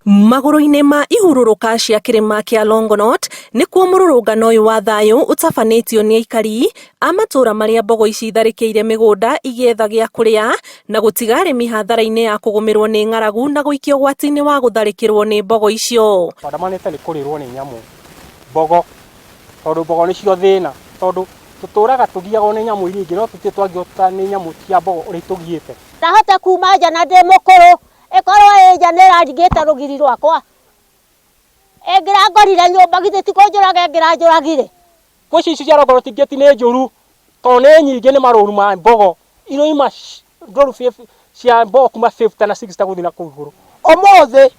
Magũrũ-inĩ ma ihurũrũka cia kĩrĩma kĩa Longonot nĩkuo mũrũrũngano ũyũ wa thayũ ũtabanĩtio nĩ aikari a matũũra marĩa mbogo ici itharĩkĩire mĩgũnda igĩetha gĩa kũrĩa na gũtiga arĩmi hathara-inĩ ya kũgũmĩrwo nĩ ng'aragu na gũikio ũgwati-inĩ wa gũtharĩkĩrwo nĩ mbogo icio. Twandamanĩte nĩ kũrĩrwo nĩ nyamũ, mbogo, tondũ mbogo nĩcio thĩna, tondũ tũtũraga tũgiagwo nĩ nyamũ iria ingĩ no tũtirĩ twagio nĩ nyamũ cia mbogo ũrĩa itũgiĩte. Ndahota kuma nja na ndĩ mũkũrũ, ĩkorwo ĩ nja nĩ ĩraringĩte rũgiri rwakwa, ĩngĩrangorire nyũmba githĩ ti kũnjũraga ĩngĩranjũragire. Ngũcĩ ici cia Longonot Gate nĩ njũru tondũ nĩ nyingĩ nĩ marũru ma mbogo iroima ndũru cia mbogo kuma 50 na 60 gũthiĩ na kũu igũrũ. Ũmũthĩ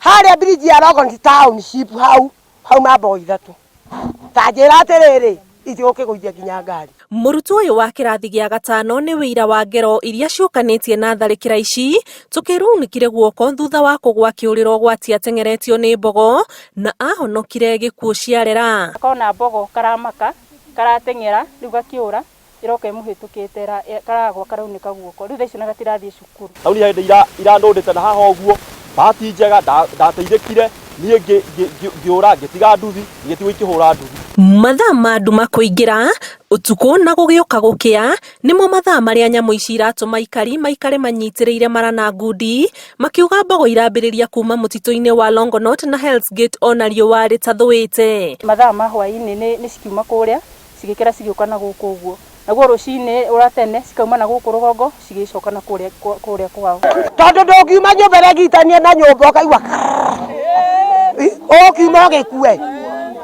harĩa bridge ya Longonot Township hau hauma mbogo ithatũ. Ta njĩra atĩrĩrĩ, itigũkĩgũithia nginya ngari. Mũrutwo ũyũ wa kĩrathi gĩa gatano nĩ wĩira wa ngero iria ciũkanĩtie na tharĩkĩra ici, tũkĩrwo aunĩkire guoko thutha wa kũgwa akĩũrĩra ũgwati ateng'eretio nĩ mbogo na ahonokire gĩkuũ ciarera. Kona mbogo karamaka, karateng'era, rĩu gakĩũra, ĩroka ĩmũhĩtũkĩte karagwa karaunĩka guoko, rĩu thaa ici ona gatirathiĩ cukuru. Taũni hĩndĩ iranũndĩte na haha ũguo, bahati njega ndateithĩkire niĩ ngĩũra ngĩtiga nduthi, igĩtigwo ikĩhũra nduthi. Mathaa ma nduma kũingĩra, ũtukũ na gũgĩũka gũkĩa, nĩmo mathaa marĩa nyamũ ici iratũma aikari maikare manyitĩrĩire mara na ngundi, makiuga mbogo irambĩrĩria kuma mũtitũ-inĩ wa Longonot na Hell's Gate ona riũa rĩtathũĩte. Mathaa ma hwaĩ-inĩ nĩ cikiuma kũrĩa, cigĩkĩra cigĩũka na gũkũ ũguo. Naguo rũcinĩ ũra tene cikauma na gũkũ rũgongo cigĩcoka na kũrĩa kũrĩa kwao. Tondũ ndũngiuma nyũmba ĩregitania na nyũmba ũkaigua ũkiuma ũgĩkue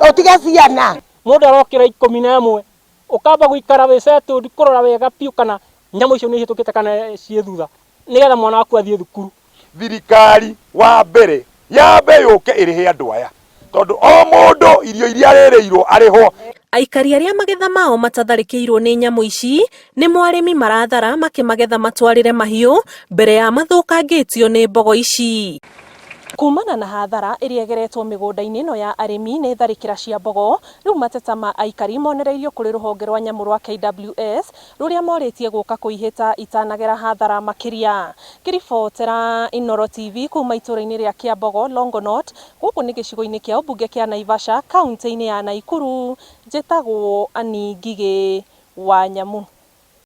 ũtige ciana. Mũndũ arokĩra 11 ũkamba gũikara wĩ settled kũrora wega biũ kana nyamũ icio nĩ ihĩtũkĩte kana ciĩ thutha nĩgetha mwana waku athiĩ thukuru. Thirikari wa mbere yambe yũke ĩrĩhe andũ aya tondũ o mũndũ irio iria arĩrĩirwo arĩhwo. Aikari arĩa magetha mao matatharĩkĩirwo nĩ nyamũ ici nĩmo arĩmi marathara makĩmagetha matwarĩre mahiũ mbere ya mathũkangĩtio nĩ mbogo ici. Kumana na hathara ĩrĩa ĩgeretwo mĩgũnda-inĩ ĩno ya arĩmi nĩ tharĩkĩra cia mbogo, rĩu mateta ma aikari monereirio kũrĩ rũhonge rwa nyamũ rwa KWS rũrĩa morĩtie gũka kũihĩta itanagera hathara makĩria. Ngĩribotera Inooro TV kuma itũra-inĩ rĩa Kĩambogo, Longonot, gũkũ nĩ gĩcigo-inĩ kĩa ũmbunge kĩa Naivasha, kauntĩ-inĩ ya Naikuru, njĩtagwo Annie Ngigĩ wa Nyamu.